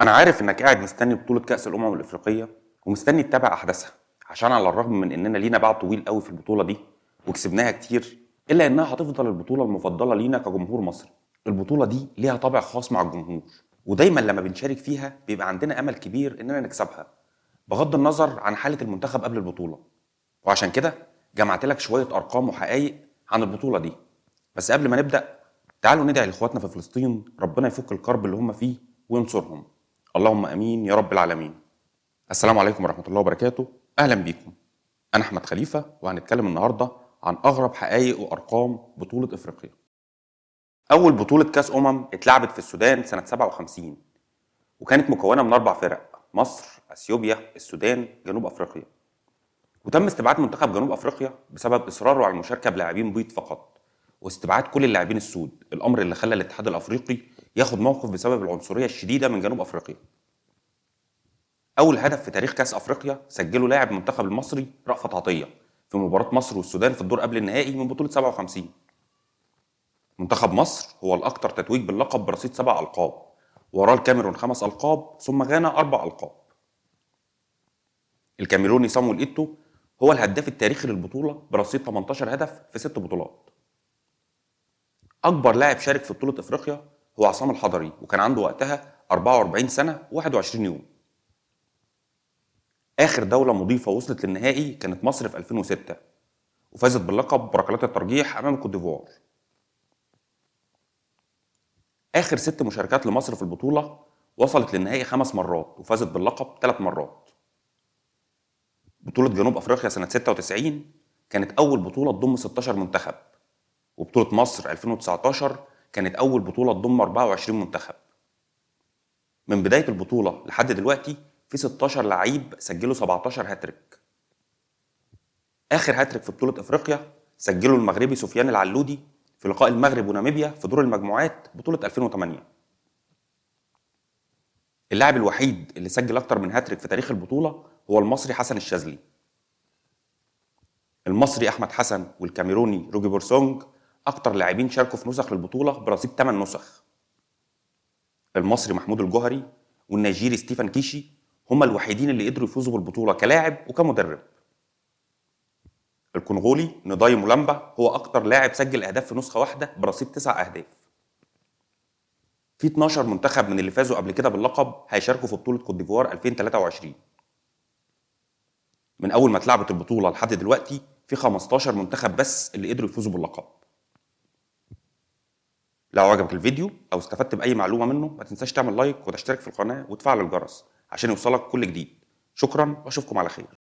أنا عارف إنك قاعد مستني بطولة كأس الأمم الإفريقية ومستني تتابع أحداثها، عشان على الرغم من إننا لينا باع طويل قوي في البطولة دي وكسبناها كتير، إلا إنها هتفضل البطولة المفضلة لينا كجمهور مصري. البطولة دي ليها طابع خاص مع الجمهور، ودايما لما بنشارك فيها بيبقى عندنا أمل كبير إننا نكسبها بغض النظر عن حالة المنتخب قبل البطولة. وعشان كده جمعت لك شوية أرقام وحقائق عن البطولة دي. بس قبل ما نبدأ تعالوا ندعي لإخواتنا في فلسطين ربنا يفك الكرب اللي هم فيه وينصرهم، اللهم امين يا رب العالمين. السلام عليكم ورحمة الله وبركاته، اهلا بيكم. انا احمد خليفة وهنتكلم النهارده عن اغرب حقائق وارقام بطوله افريقيا. اول بطوله كاس اتلعبت في السودان سنة 57، وكانت مكونة من 4 فرق: مصر، اثيوبيا، السودان، جنوب افريقيا. وتم استبعاد منتخب جنوب افريقيا بسبب اصراره على المشاركة بلاعبين بيض فقط، واستبعاد كل اللاعبين السود، الامر اللي خلى الاتحاد الافريقي ياخد موقف بسبب العنصرية الشديدة من جنوب افريقيا. اول هدف في تاريخ كاس افريقيا سجله لاعب منتخب المصري رأفت عطية في مباراة مصر والسودان في الدور قبل النهائي من بطوله 57. منتخب مصر هو الاكثر تتويج باللقب برصيد 7 القاب، وراه الكاميرون 5 القاب، ثم غانا 4 القاب. الكاميروني صامويل ايتو هو الهداف التاريخي للبطولة برصيد 18 هدف في 6 بطولات. اكبر لاعب شارك في بطوله افريقيا هو عصام الحضري، وكان عنده وقتها 44 سنة و21 يوم. اخر دولة مضيفه وصلت للنهائي كانت مصر في 2006، وفازت باللقب بركلات الترجيح امام كوت ديفوار. اخر 6 مشاركات لمصر في البطولة وصلت للنهائي 5 مرات وفازت باللقب 3 مرات. بطوله جنوب افريقيا سنة 96 كانت اول بطوله تضم 16 منتخب، وبطولة مصر 2019 كانت أول بطولة تضم 24 منتخب. من بداية البطولة لحد دلوقتي في 16 لعيب سجلوا 17 هاتريك. آخر هاتريك في بطولة إفريقيا سجله المغربي سفيان العلودي في لقاء المغرب وناميبيا في دور المجموعات بطولة 2008. اللاعب الوحيد اللي سجل أكتر من هاتريك في تاريخ البطولة هو المصري حسن الشاذلي. المصري أحمد حسن والكاميروني روجي بورسونج أكتر لاعبين شاركوا في نسخ للبطولة برصيد 8 نسخ. المصري محمود الجوهري والنيجيري ستيفن كيشي هما الوحيدين اللي قدروا يفوزوا بالبطولة كلاعب وكمدرب. الكونغولي نداي مولامبا هو أكتر لاعب سجل أهداف في نسخة واحدة برصيد 9 أهداف. في 12 منتخب من اللي فازوا قبل كده باللقب هيشاركوا في بطولة كوت ديفوار 2023. من أول ما اتلعبت البطولة لحد دلوقتي في 15 منتخب بس اللي قدروا يفوزوا باللقب. لو عجبك الفيديو او استفدت باي معلومة منه ما تنساش تعمل لايك وتشترك في القناة وتفعل الجرس عشان يوصلك كل جديد. شكرا واشوفكم على خير.